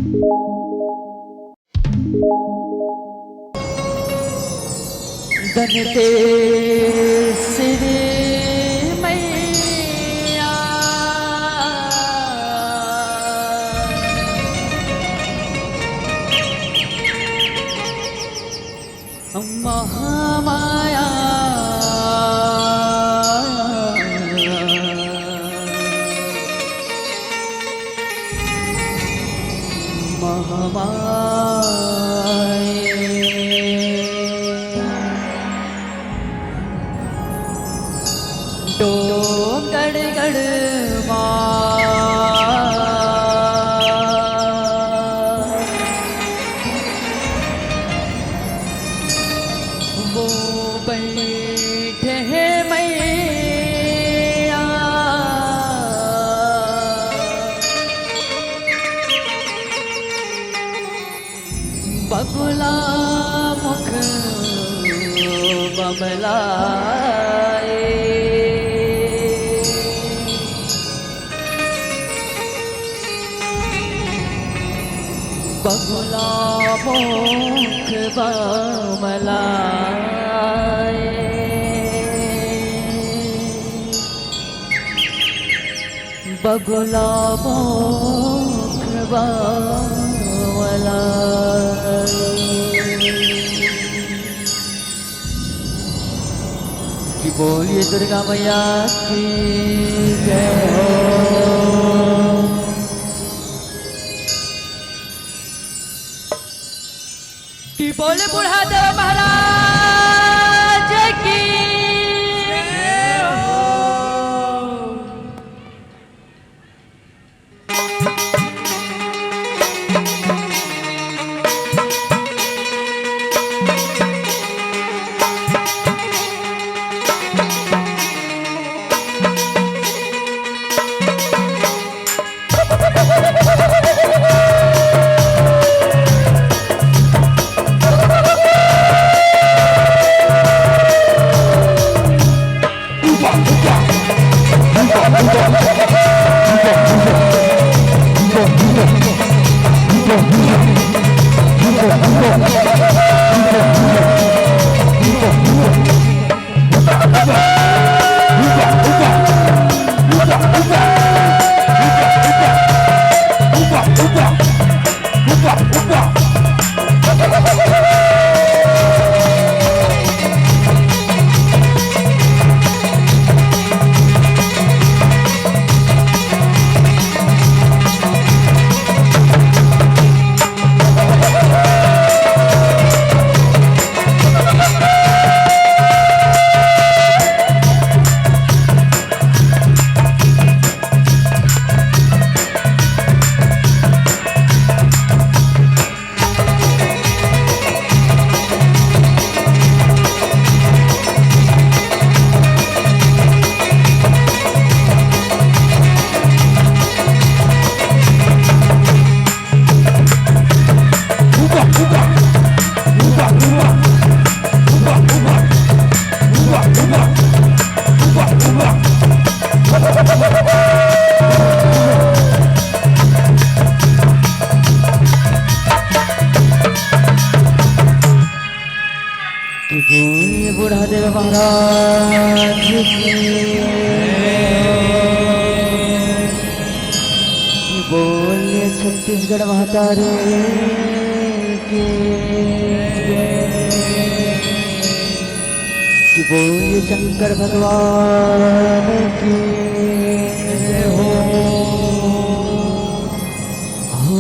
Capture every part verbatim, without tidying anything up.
दन तेसरे मैया। महामाया। महामाया। डोंगरगढ़ मा वो बैठे हे मैया। बगुला मुख बमलाए। बगुला मुख बमलाए। बगुला मुख बमलाए। कि बोलिए दुर्गा मैया की जय हो। कि बोले बूढ़ा देव महाराज की जय हो। कि बोलिए बूढ़ा देव महाराज की। कि बोलिए छत्तीसगढ़ माता रे की। कि बोलिए शंकर भगवान की जय हो। हो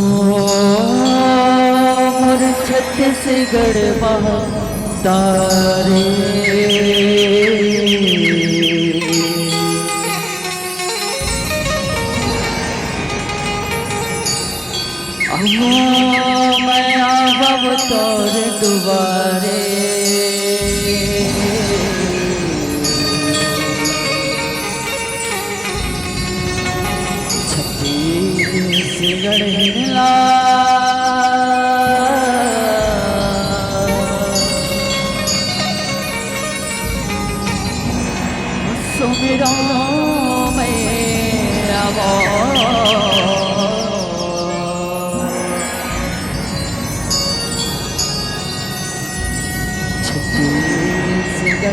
मोर छत्तीसगढ़ माता रे। अम्मा मैं आवब तोर दुआरे। छत्तीसगढ़ हिरला सुमिरो मैं आवो।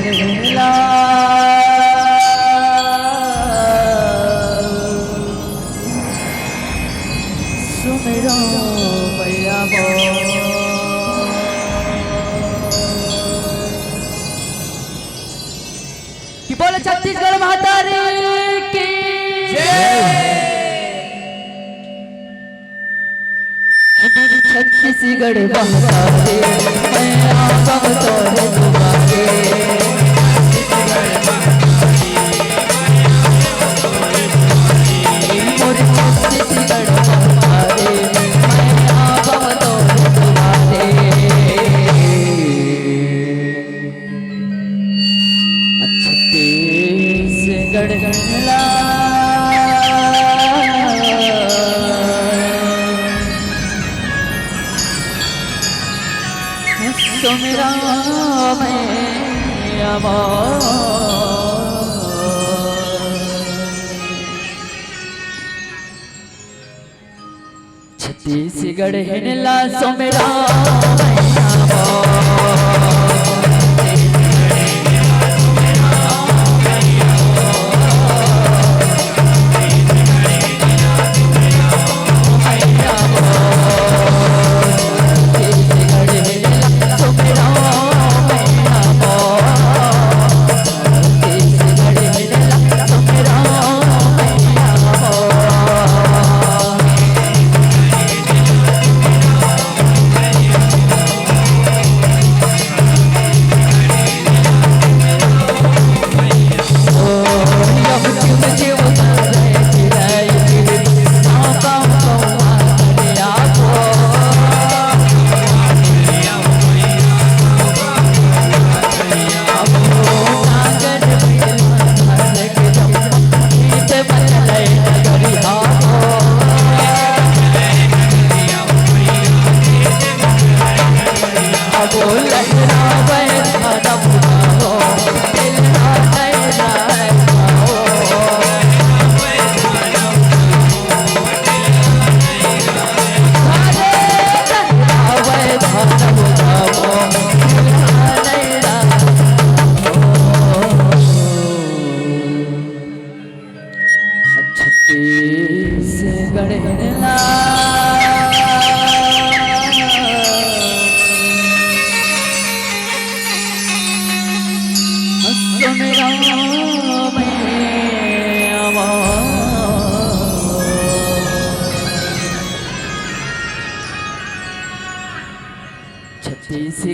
सुमिरो मैया मोर। कि बोले छत्तीसगढ़ महतारी की जय। छत्तीसगढ़ महतारी, मैं आवब तोरे दुआरे। मोर छत्तीसगढ़ महतारी, मैं आवब तोरे दुआरे। छत्तीसगढ़ ला सुमिरो मैया मोर। छत्तीसगढ़ हिन ला सुमिरो मैया मोर।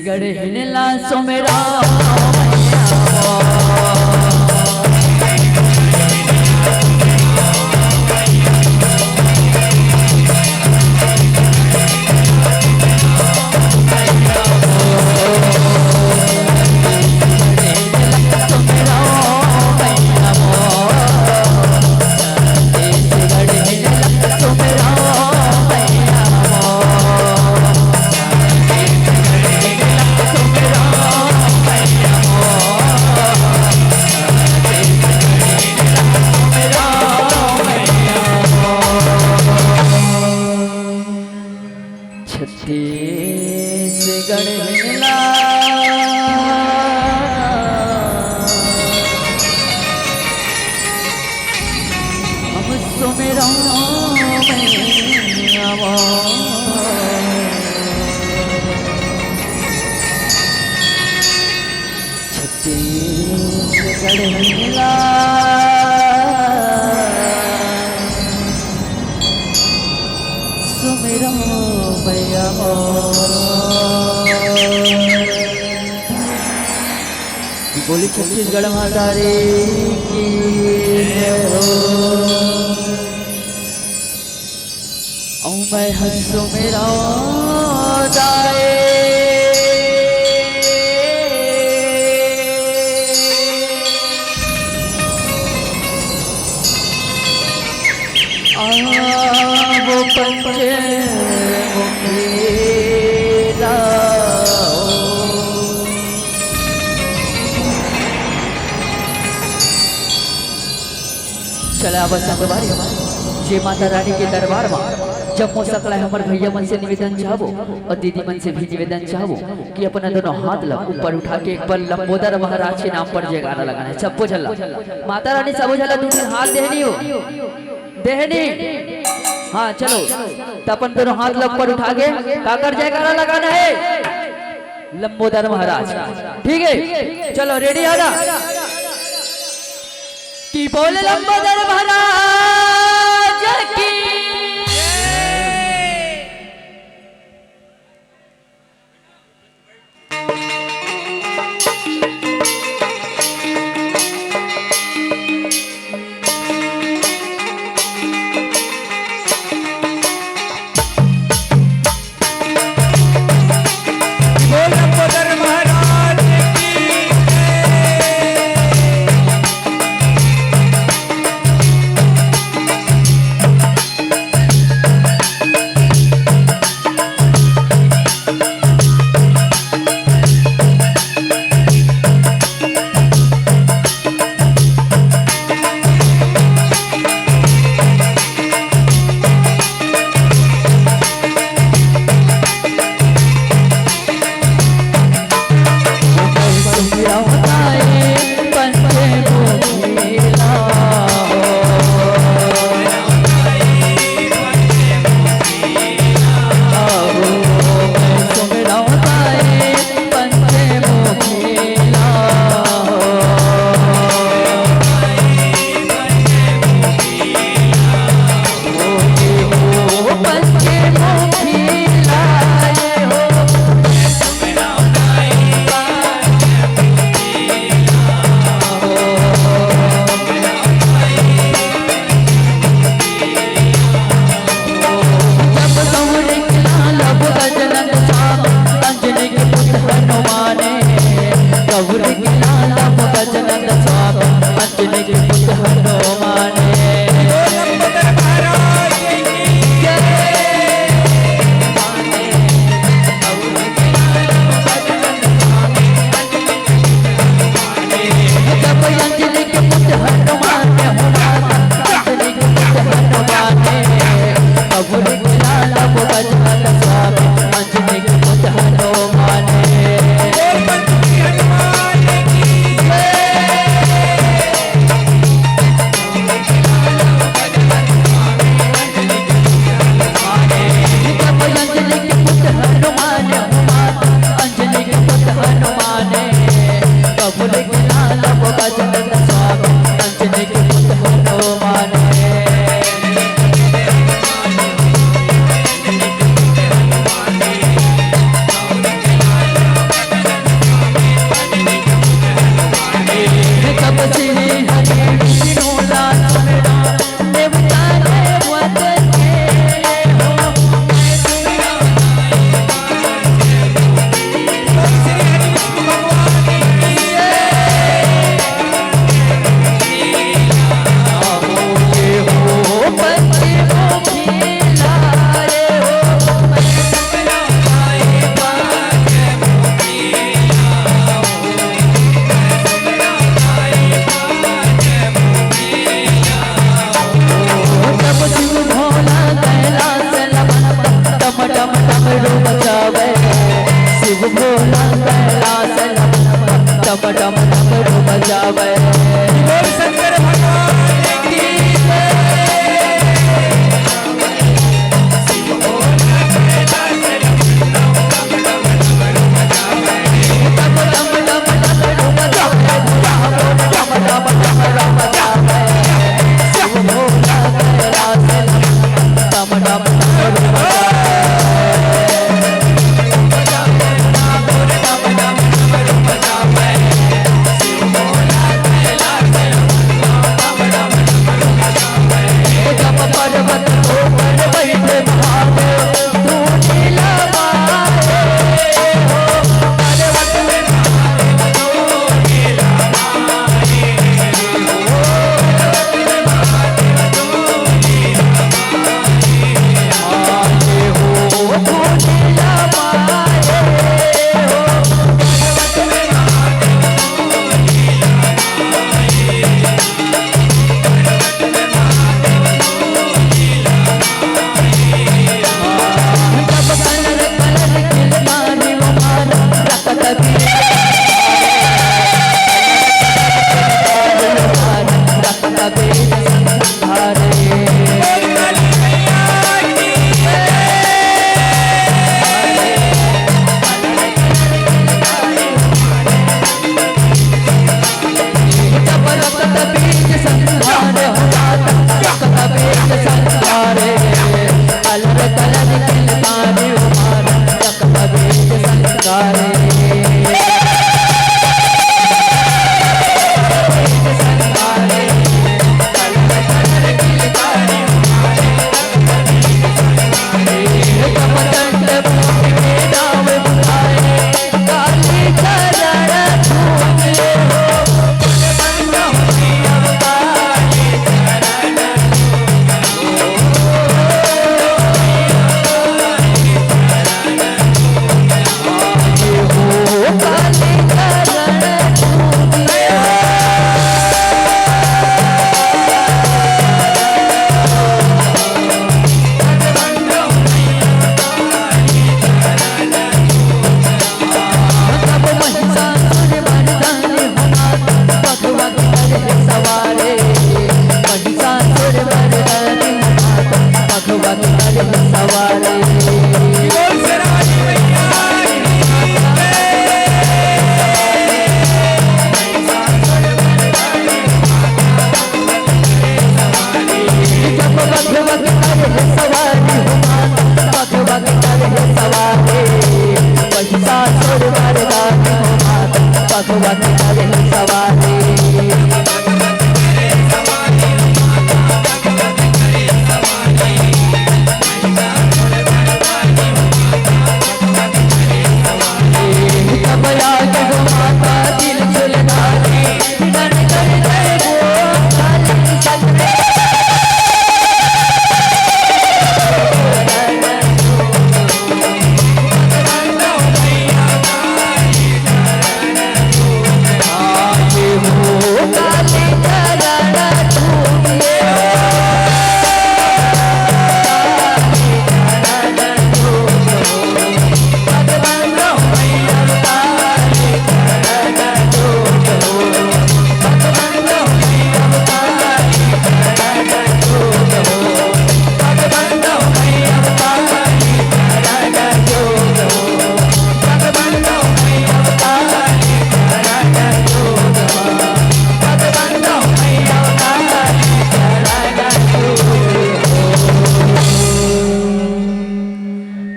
छत्तीसगढ़ ला सुमिरो मैया मोर। छत्तीसगढ़ हिन ला सुमिरो मैया मोर। छत्तीसगढ़ ला हम सुमिरो मैया मोर। छत्तीसगढ़ ला सुमिरो मैया मोर। बोली छत्तीसगढ़ महतारी की जय हो। अउ मैं ह सुमिरो दाए। आवो पंचमुखी राव। चला अब संगवारी हो, जय माता रानी के दरबार मा। जम्मो सकला हमर भैया मन से निवेदन चाहबो अउ दीदी मन से भी निवेदन चाहबो कि अपन दोनों हाथ ला ऊपर उठा के एक बार लंबोदर महाराज के नाम पर जयकारा लगाना हे। सबो झन ला माता रानी सबो झन ला दू ठन हाथ देहनी हो, देहनी। हाँ, चलो, त अपन दोनों हाथ ला ऊपर उठा के काकर जयकारा लगाना हे? लंबोदर महाराज। ठीक है, चलो, रेडी आ जा। कि बोल लंबोदर महाराज की। बोल लंबोदर महाराज की।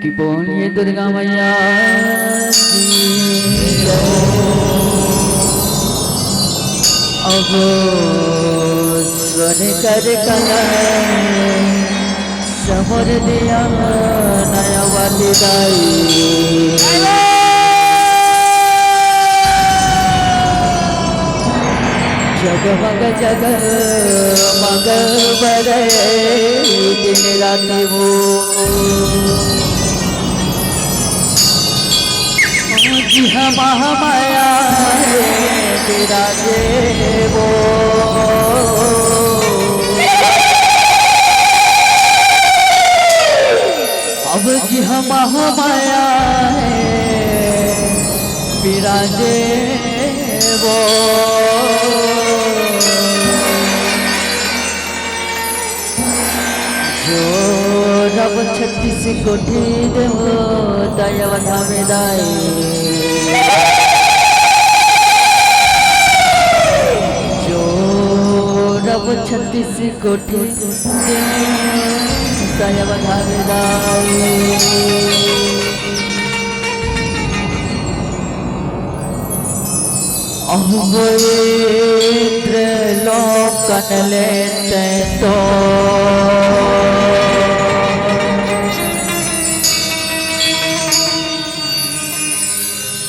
कि बोलिए दुर्गा मैया की जय। अब सुन कर कलह समर दिया नया वाली दाई। जगमग जगमग बरे दिन राति वो। जिहाँ महामाया विराजे वो। अब जिहाँ महामाया विराजे वो। जोरब छत्तीस कोठी देवता अवध में दाई। जोरब छत्तीस कोठी देवता अवध में दाई। अब इंद्र लोकन लेते तो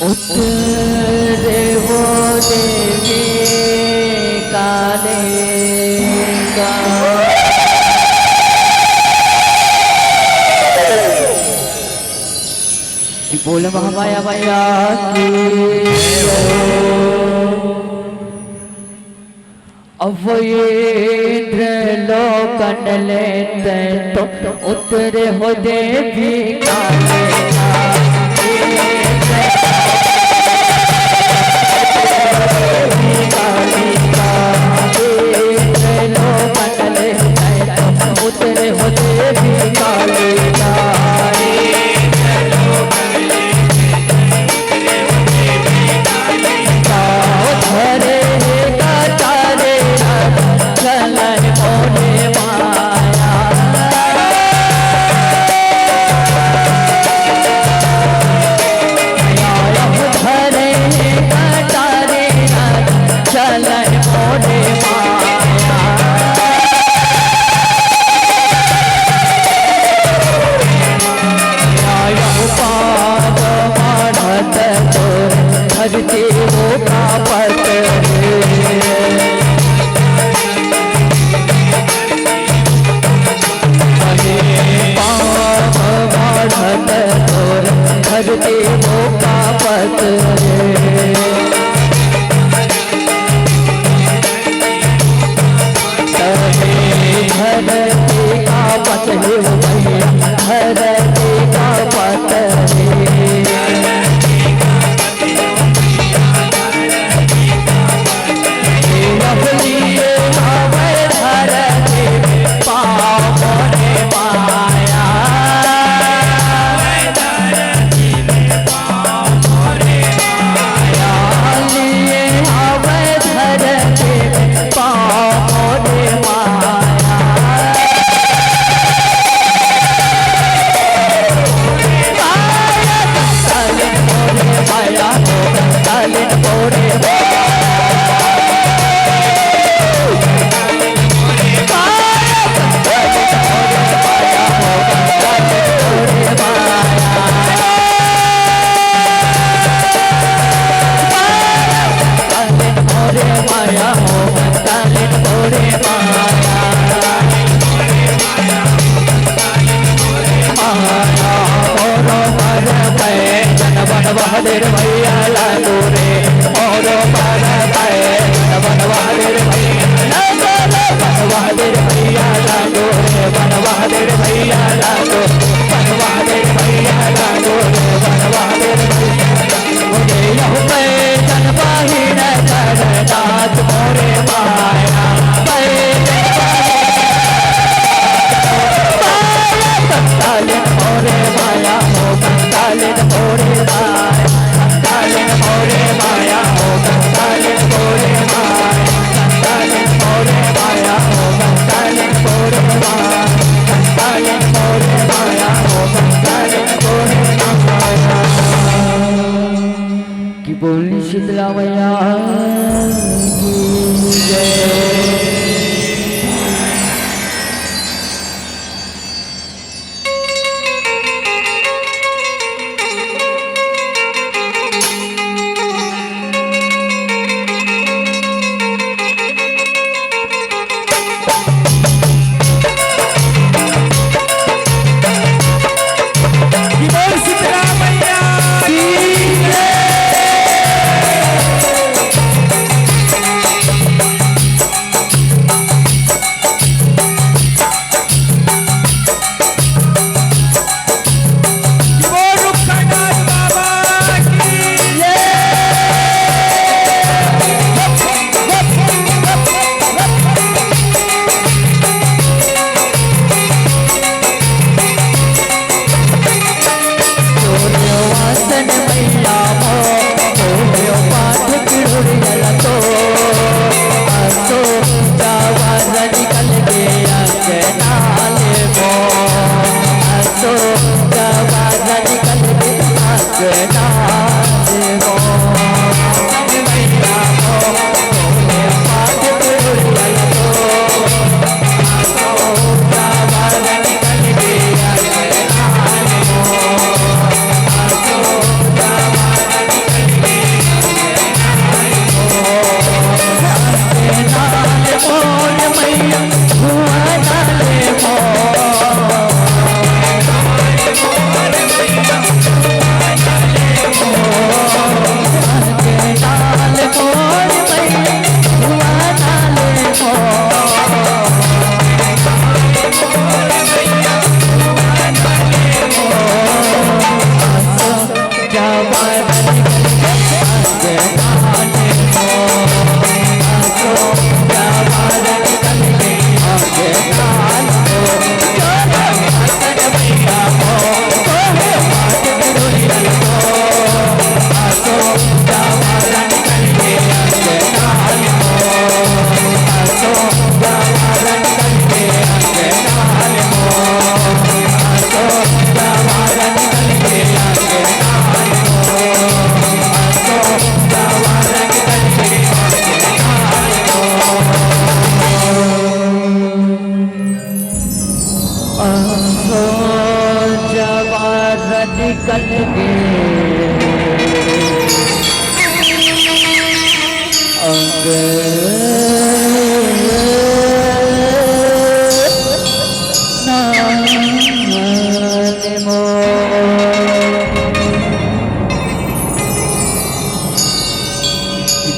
उतरे वो देवी कालिका। कि बोल महामाया मैया की। अब इंद्र लोकन लेते तो उतरे हो देवी कालिका। उतरे हो देवी कालिका। कि बोली शीतला मैया की जय।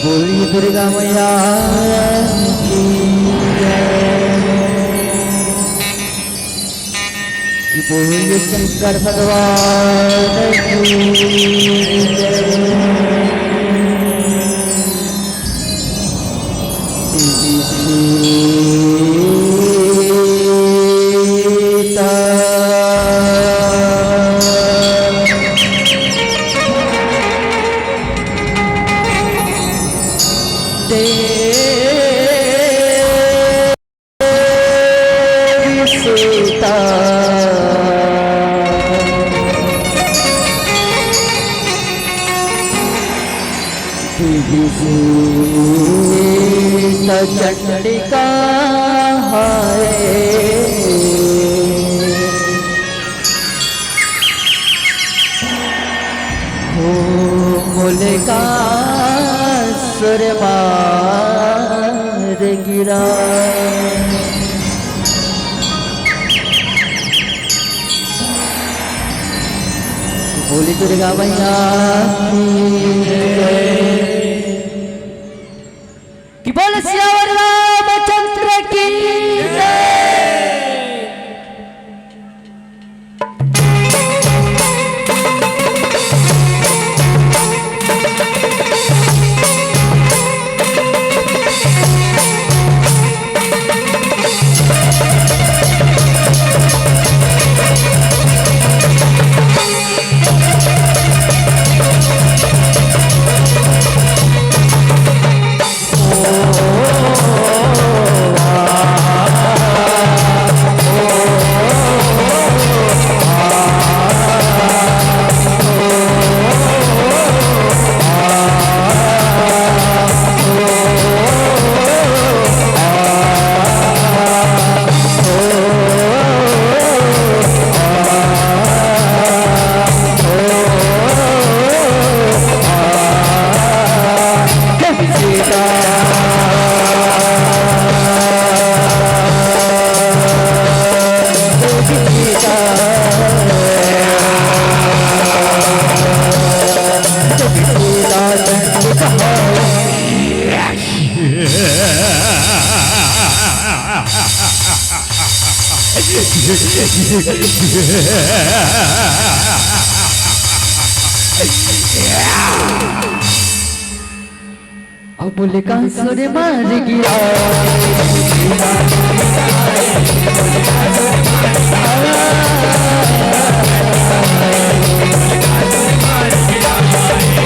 बोलिए दुर्गा मैया की जय। कि बोलिए शंकर भगवान की जय। सीता। देवी सीता चंडिका हाय। हो मुलका सुर मार गिरा। बोली दुर्गा मैया की जय। कि बोल सियावर रामचंद्र की जय। अब बोले का सुर मार गिरा।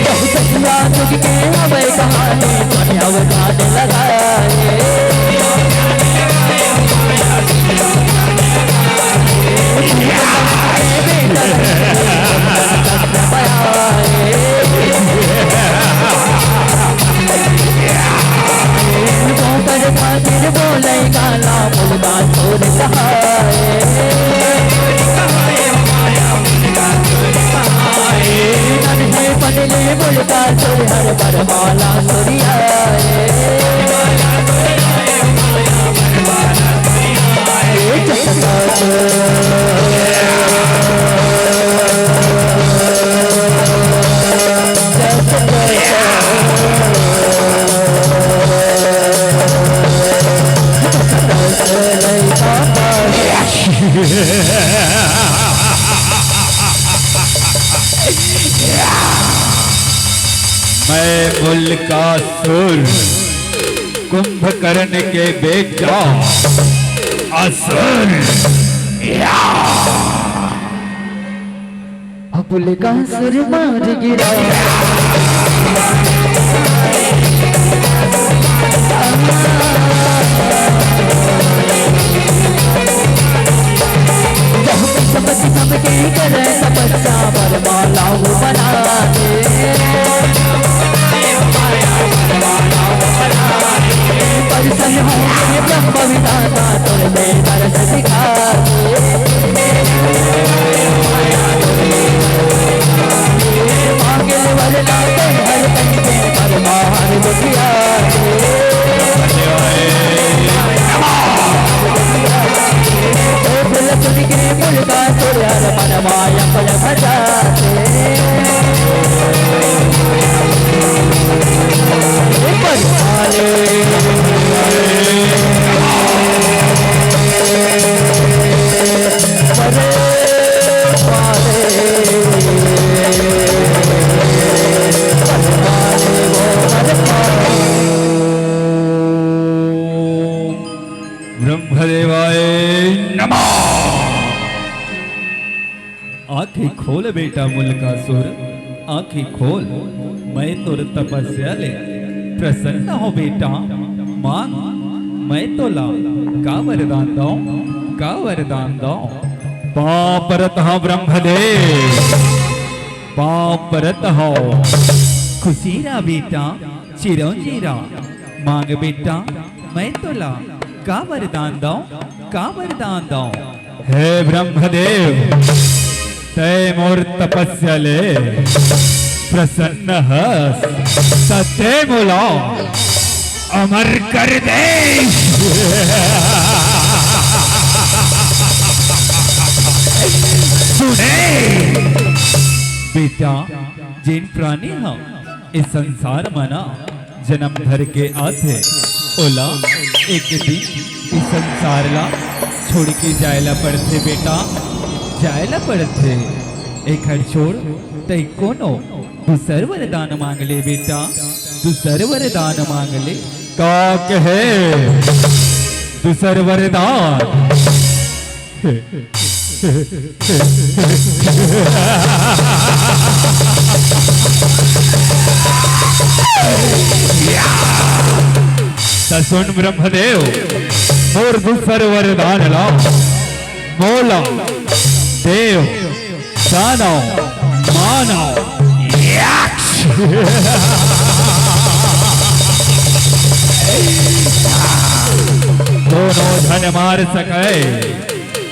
बहुत ससुरा तुझ के हवे कहानी, मन अवतार लगाए। मैं मुल्कासुर, कुंभकर्ण के बेटा असुर। या। अब लगा सुर मार गिरा। बहुत समझ समझ के करे तपस्या, वरमाला वो बना दे। प्रसन्न होके ब्रह्म विधाता तोर में दर्श दिखा दे। मांगल वरदान हर तन के परमार दुखिया। ओ फूल सुन के मुल्कासुर हर मन माया पल भजा दे। ब्रह्मदेवाय नमः। आंखें खोल बेटा मुल्कासुर, आंखें खोल। मैं तोर तपस्या ले प्रसन्न हों बेटा। मांग, मैं तोला का वरदान दौं, का वरदान दौं? पांव परत हौं ब्रह्मदेव, पांव परत हौं। खुशी रह बेटा, चिरंजीव रह। मांग बेटा, मैं तोला का वरदान दौं, का वरदान दौं? हे ब्रह्मदेव, तै मोर तपस्या ले प्रसन्न हस, त तै मोला अमर कर दे। सुने। बेटा, जेन प्राणी ह ए संसार म ना जनम धर के आथे, ओला एक दिन ए संसार ला छोड़ के जाय ला पड़थे बेटा, जाय ला पड़थे। एखर छोड़ तैं कोनो दूसर वरदान मांग ले बेटा, दूसर वरदान मांग ले। का कहे? दूसर वरदान? त सुन ब्रह्मदेव, मोर दूसर वरदान ला मोला देव, दानव, मानव, यक्ष कोनो झन मार सकय,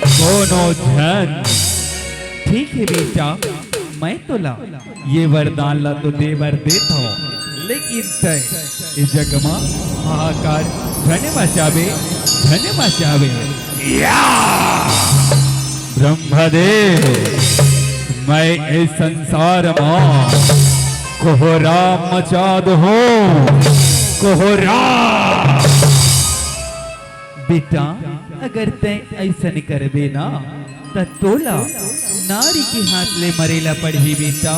कोनो झन। ठीक हे बेटा, मैं तोला ये वरदान ला तो दे बर देत हंव, लेकिन तैं ए जग म हाहाकार झन मचाबे, झन मचाबे। या! ब्रह्मदेव, मैं ए संसार म कोहराम मचा दूहूं, कोहराम। बेटा, अगर तैं अइसन करबे ना, त तोला नारी के हाथ ले मरे ला पड़ही बेटा,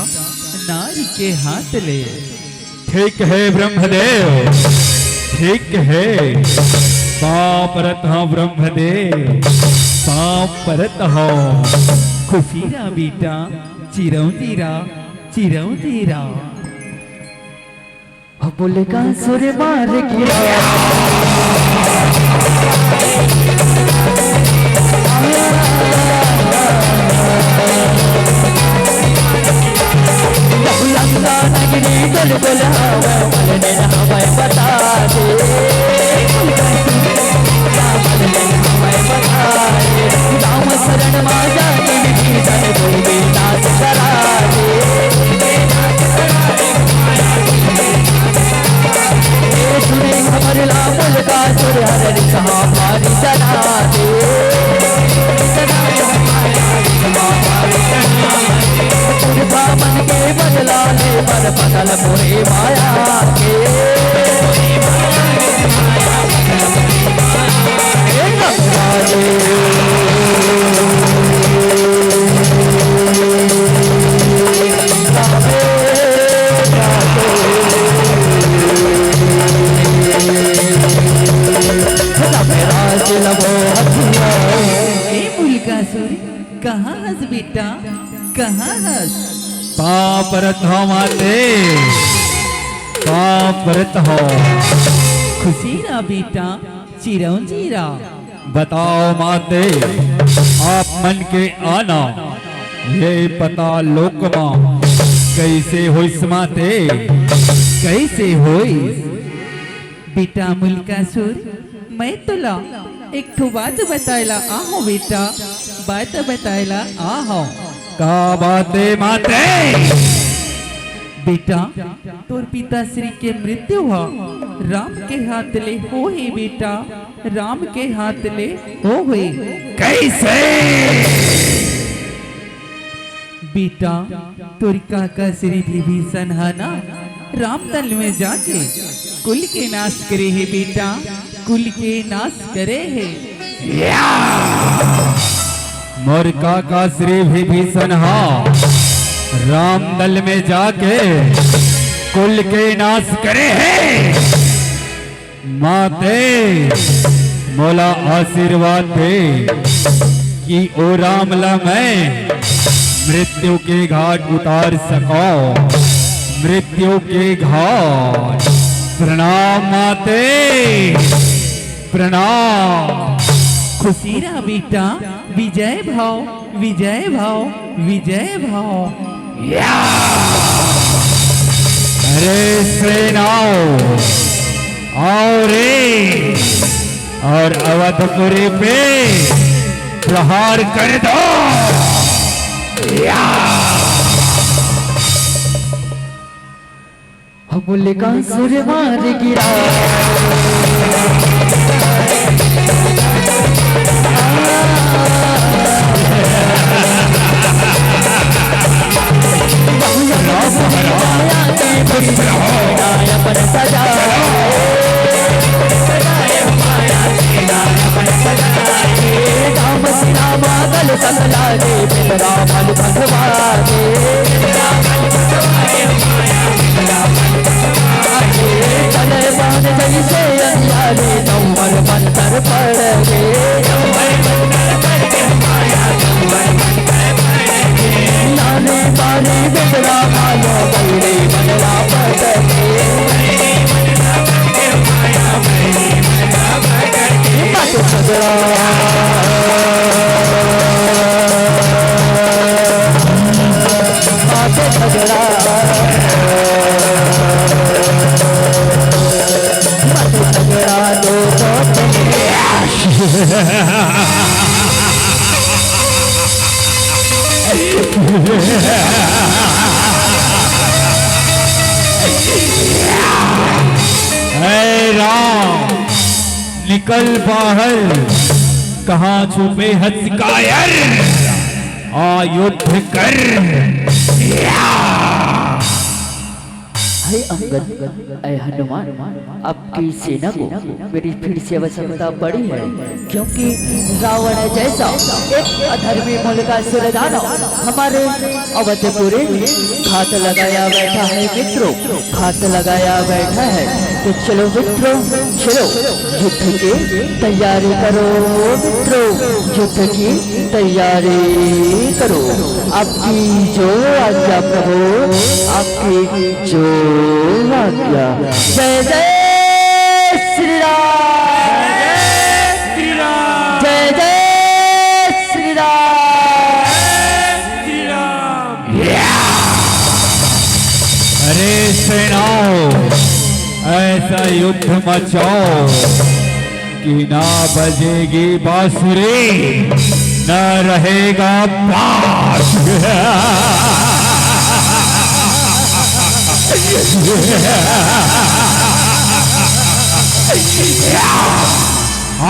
नारी के हाथ ले। ठीक हे ब्रह्मदेव, ठीक हे। पाँव परत हंव ब्रह्मदेव, पाँव परत हंव। खुशी रह बेटा, चिरौंजी रह, चिरौंजी रह। बोले का सुर मार गिरा। लंगा नगरी गोल गोल हवा, मलने हवा बता दे। गाँव शरण मा जाके विभीषण को भी नाश करा दे। ये सुने खबर ला मुल्कासुर हर रिसहा मारी चला दे। पुरखा मन के बदला ले पर बदल मोरे माया के। ए मुल्कासुर, कहाँ हस बेटा, कहाँ हस? पाँव परत हंव माते, पाँव परत हंव। खुशी रह बेटा, चिरौंजी रह। बताव माते, आप मन के आना ये पताल लोक मा कइसे होइस माते, कइसे होइस? बेटा मुल्कासुर, मैं तोला एक ठो बात बताय ला आहंव बेटा, बात बताय ला आहंव। का बात ए माते? बेटा, तोर पिताश्री के मृत्यु ह राम के हाथ ले होहे बेटा, राम के हाथ ले होहे। कइसे? बेटा, तोर काका श्री विभीषण ह ना रामदल में जाके कुल के नाश करे हे बेटा, कुल के नाश करे हे। या! मोर काका श्री विभीषण ह रामदल में जाके कुल के नाश करे हे। माते, मोला आशीर्वाद दे कि ओ राम ला मैं मृत्यु के घाट उतार सकंव। मृत्यु के घाट। प्रणाम माते, प्रणाम। खुशी रह बेटा, विजय भव, विजय भव, विजय भव। या! अरे सेनाओ, आओ रे, और अवधपुरी पे प्रहार कर दो। या! हम मुल्कासुर मार गिरा। संग लागे बिमला मन भगवा दे। चले बान जैसे अंधियारे नंबर मंतर पड़ गे। नानी बानी बिमला मानो बैरी बनला पड़ गे। मत झगड़ा, मत झगड़ा, मत झगड़ा, दो तो हे राम, निकल बाहर, कहाँ छुपे हस कायर, आ युद्ध कर। हे अंगद, ए हनुमान, आपकी सेना को मेरी फिर से आवश्यकता पड़ी है, क्योंकि रावण जैसा एक अधर्मी मुल्कासुर दानव हमारे अवधपुरी में घात लगाया बैठा है मित्रों, घात लगाया बैठा है। तो चलो मित्रों, चलो युद्ध की तैयारी करो मित्रों, युद्ध की तैयारी करो। आपकी जो आज्ञा प्रभु, आपकी जो आज्ञा। जय जय श्री राम। जय जय श्री राम। अरे सेनाओं, ऐसा युद्ध मचाओ कि ना बजेगी बांसुरी, ना रहेगा बांस।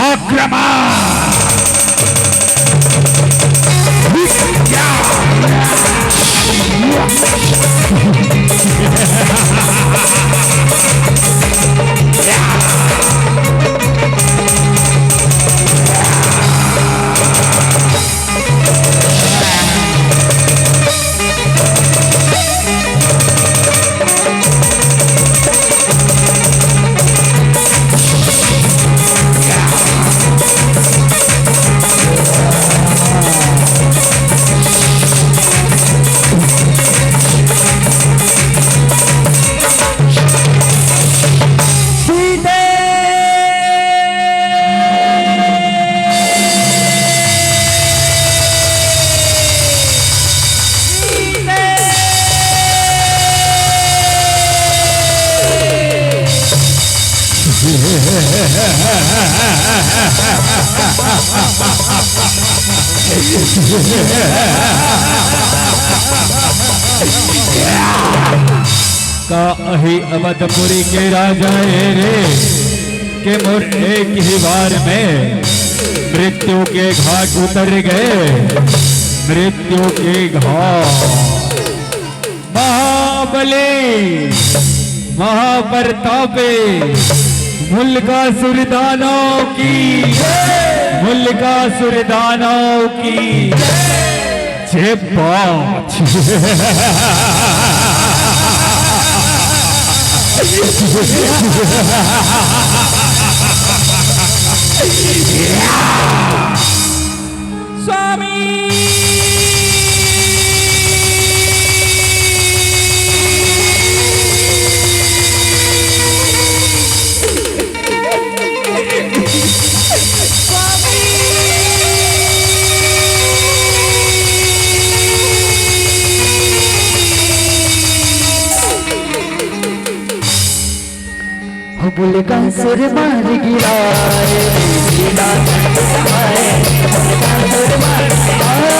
आक्रमण! का अही अवधपुरी के राजा ए रे, के मोर एक ही बार में मृत्यु के घाट उतर गए, मृत्यु के घाट। महाबली, महाप्रतापी, मुल्कासुर दानव की, मुल्कासुर दानव की। छे पाँच। स्वामी। हो मुल्कासुर मार गिराए, गिरा हाय, मुल्कासुर मार गिराए।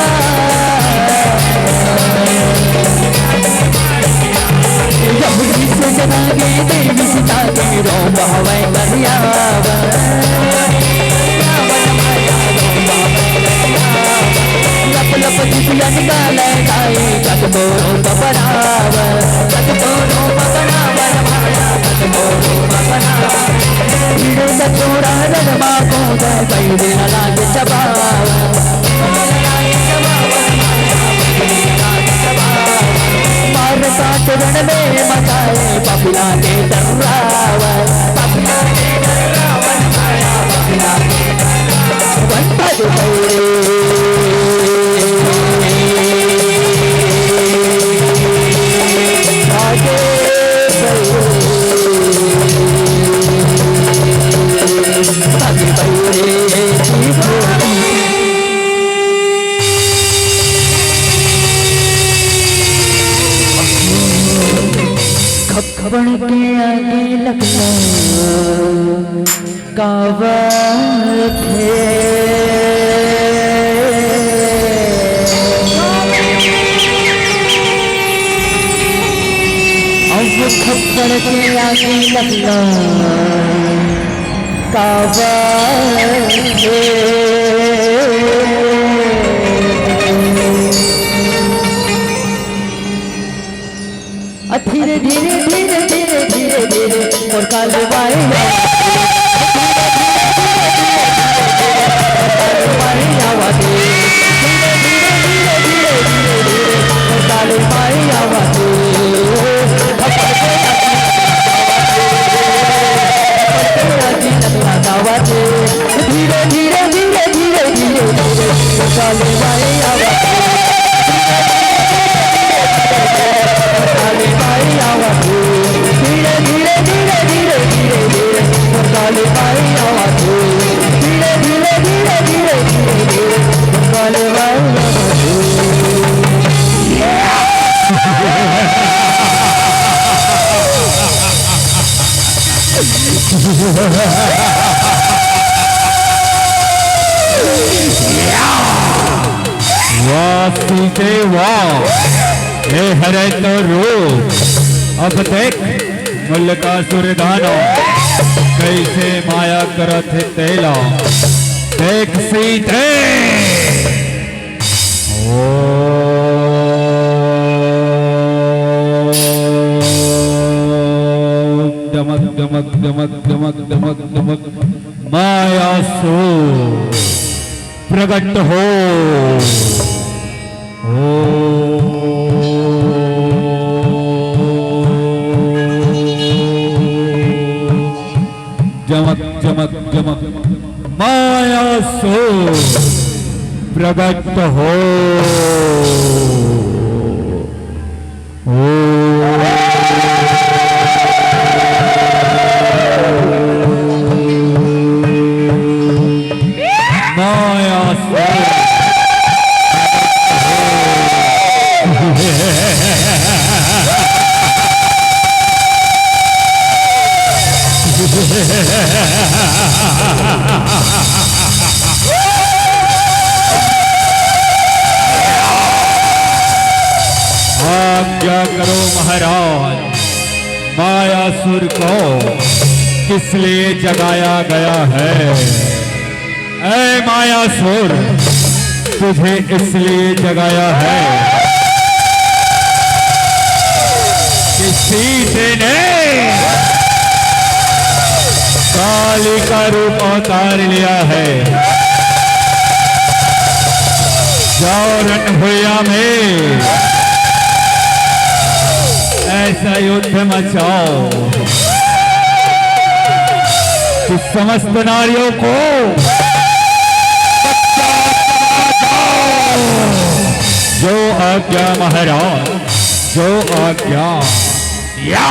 यमुनी से जनागे देवी सीता के रो बहवे करियावा। लप लप जितिया निकाले दाई, जग तोरो बबरावा, जग तोरो बबरावा। भिड़े सचोड़ा रणमा को दे, कई दिन लागे चबावा। रण में मचाए पपिला के डर्रावन, पपिला के डर्रावन, माया पपिला के डर्रावन। आगे खपड़ के आगे लगना कावत हे। अब खपड़ के आगे लगना कावत हे। आ धीरे धीरे धीरे धीरे धीरे धीरे मोर काले बाई आवत हे। धीरे धीरे धीरे धीरे धीरे धीरे मोर काले बाई आवत हे। धीरे धीरे धीरे धीरे धीरे धीरे मोर काले बाई आवत हे। खपड़ के आगे लगना कावत हे। खपड़ के आगे लगना कावत हे। धीरे धीरे धीरे धीरे धीरे धीरे काले बाई आवत हे। काले बाई आवत हे। धीरे धीरे धीरे धीरे धीरे धीरे काले बाई आवत हे। धीरे धीरे धीरे धीरे धीरे धीरे काले बाई आवत हे। वाह सीते वाह, ए हरे तो रूप। अब देख मल्लिकासुर दानव कइसे माया करत हे तेला। देख सीते। ओम डमक डमक डमक डमक डमक डमक मायासुर प्रगट हो। ओम डमक डमक डमक मायासुर प्रगट हो। ओम मायासुर। आज्ञा करो महाराज, मायासुर को किस लिए जगाया गया है? ऐ मायासुर, तुझे इसलिए जगाया है कि सीते ने काली का रूप अवतार लिया है। जाओ रणभूया में ऐसा युद्ध मचाओ कि समस्त नारियों को जो आज्ञा महाराज, जो आज्ञा। या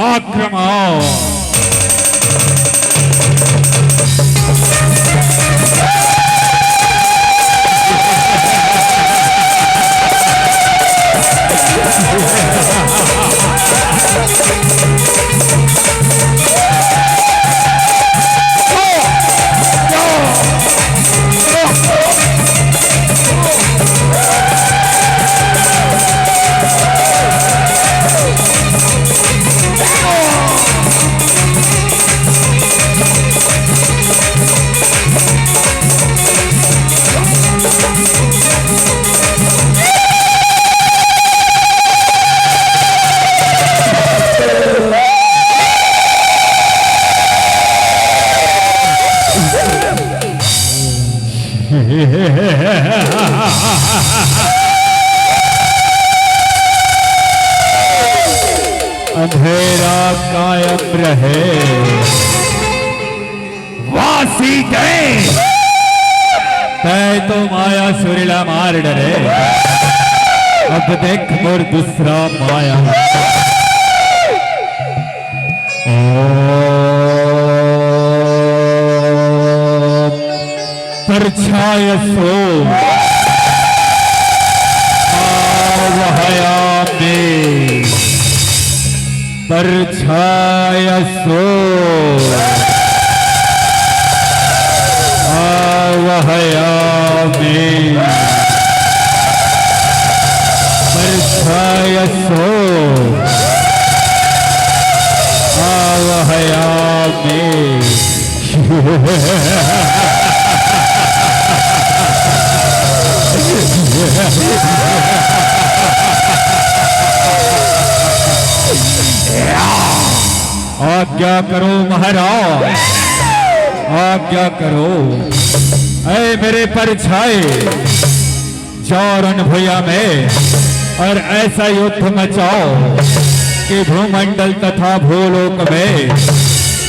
आक्रमण। अंधेरा कायम रहे। वासी दे, तै तो माया सुरीला मार डरे। अब देख मोर दूसरा माया। ओम परछाय सो आवहयामे। परछाय सो आवहयामे। परछाय सो आवहयामे। आज्ञा करो महाराज, आज्ञा करो। ऐ मेरे परछाए, जाओ रण भुइयाँ में और ऐसा युद्ध मचाओ कि भूमंडल तथा भूलोक में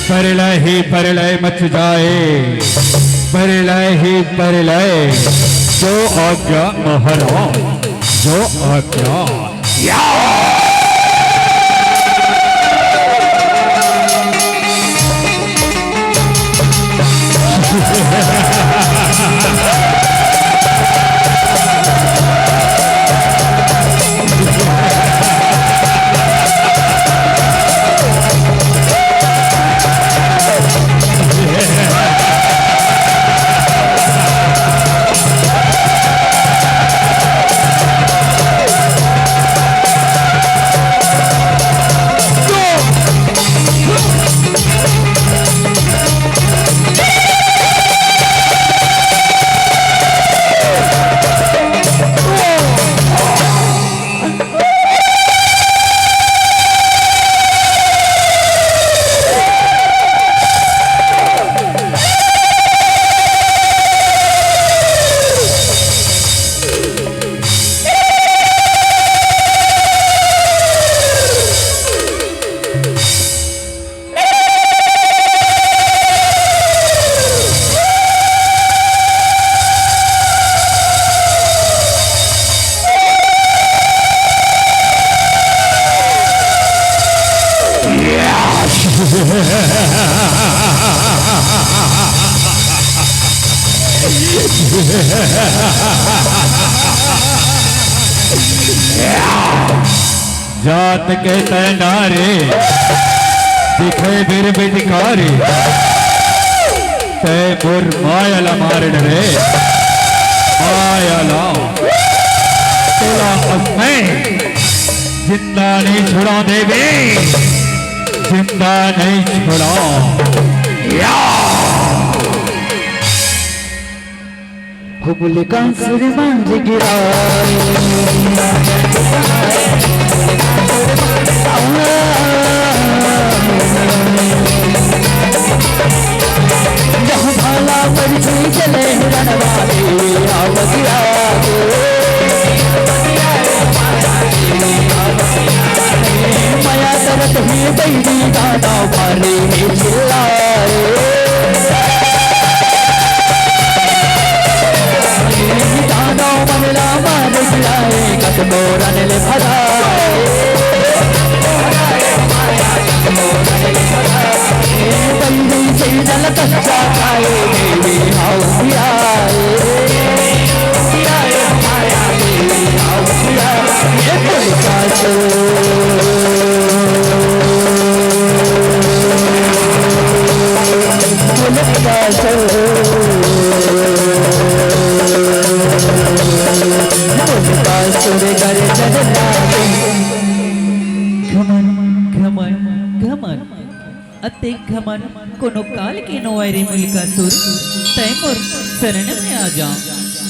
प्रलय ही प्रलय मच जाए, प्रलय ही प्रलय। जो आज्ञा महाराज, जो आज्ञा। या! जात के तै नारी, दिखे बीर बिजकारी। तै मोर माया ला मार डरे, माया ला। तोला अब मैं जिंदा नहीं छोड़ा देवी, जिंदा नहीं छोड़ा। या! हुबली कांसुर मांझ गिराए। जहाँ भाला पर जी चले रणवाले आवगिया। मया करत ही बैरी गाना भारी में चिल्लाए। दानव मन ला मार गिराए, कतको रन ले भगाए। बंदी से जल कच्चा खाए, देवी आओ पियाए। ये पुलिस का शोर। घमन, घमन, घमन। अतेक घमन कोनो काल के नोहय रे मुल्कासुर, तैं मोर शरण में आ जा,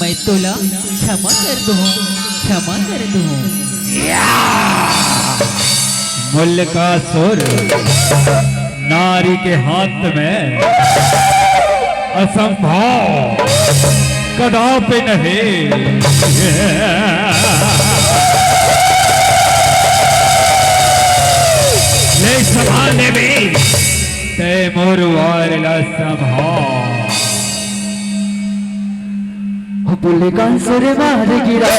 मैं तोला क्षमा कर दूँ, क्षमा कर दूँ। मुल्कासुर, नारी के हाथ में असंभव, कदापि नहीं। हाँ देवी, तैं मोर वार ला संभाल। बोले कंस रे मार गिरा।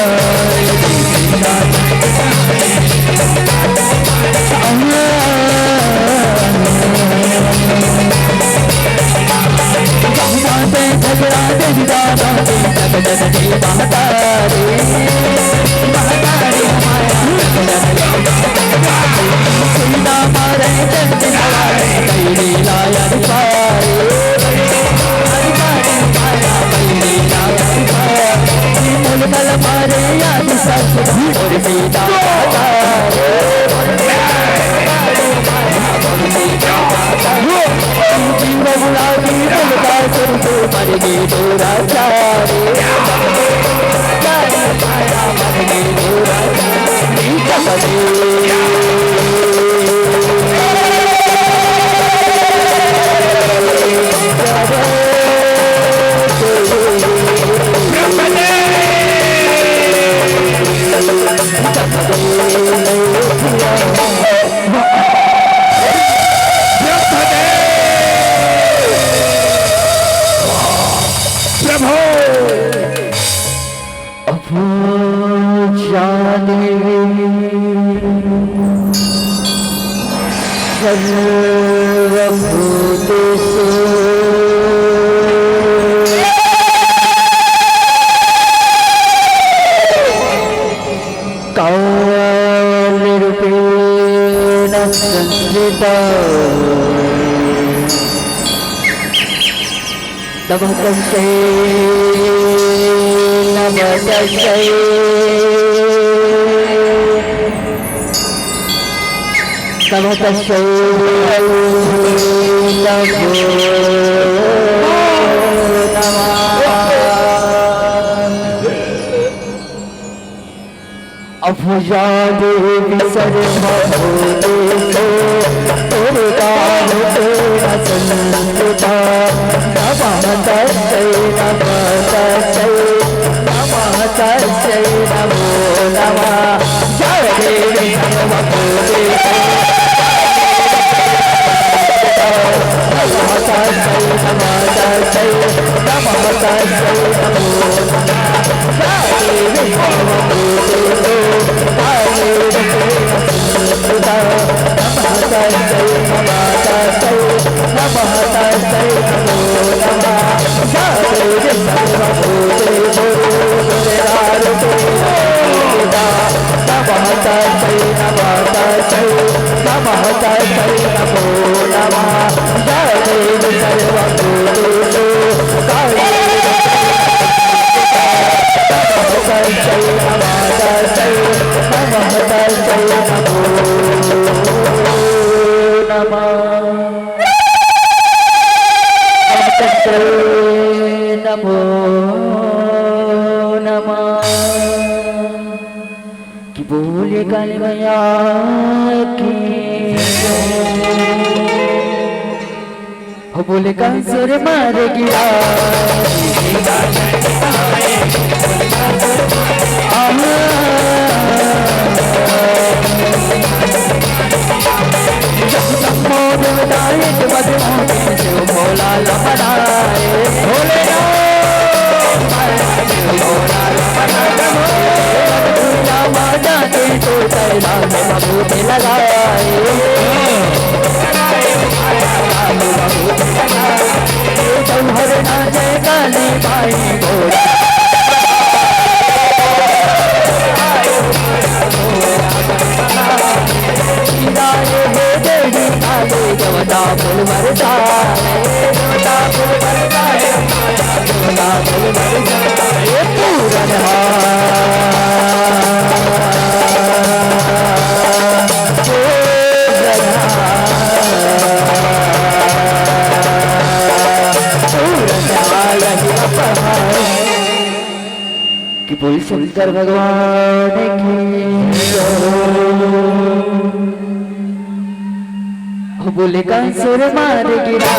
प्रभो। अभो जाने सर्वभूतेषु कालरूपेण संस्थितौ। नमः तस्मै, नमः तस्मै, नमः तस्मै नमो नमः। अभुजा देवी सर्वभूतेषु दुर्गारूपेण संस्थिता। नमः तस्यै नमः तस्यै नमः तस्यै नमो नमः। जय देवी सर्वभूतेषु। नमः तस्यै नमः तस्यै नमः तस्यै नमो नमः। नमो नमः। कि बोले काली मैया की जय। हो बोले कंस रे मार गिरा। नमो देवताय के बदनाम शिव भोला लपड़ाए। भोलेनाथ। भोला माता के तो कैलाश में भभूति लगाए। जौहर ना जय काली माई भोला। गिराए हे देवी काली देवता फूल बरसाए, देवता फूल बरसाए, देवता फूल बरसाए। पूरन हार, पूरन हार, पूरन हार। कि बोल शंकर भगवान की जय। हो बोले कंस रे मार गिरा।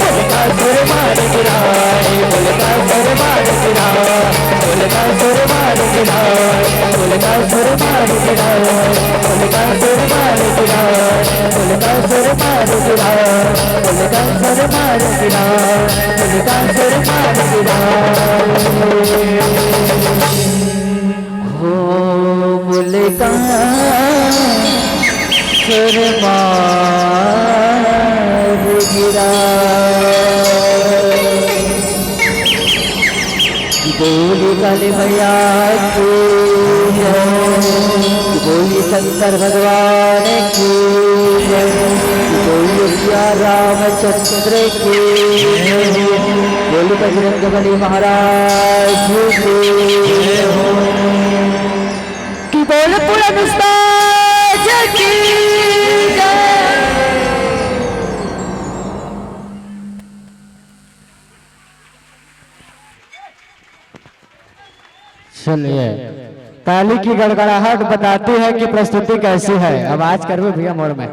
बोले कंस रे मार गिरा। हो मुलकासुर मार गिरा। बोली काली मैया की जय, बोली शंकर भगवान की जय, बोली सिया रामचंद्र की जय, बोली बजरंग बली महाराज की जय। कि बोल पूरा मुस्ताज की जय। सुनिए, ताली की गड़गड़ाहट बताती है कि प्रस्तुति कैसी है। आवाज करबे भैया मोर में,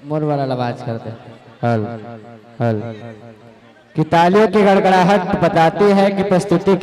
मोर वाला आवाज कर दे। हल, हल। कि तालियों की गड़गड़ाहट बताती है कि प्रस्तुति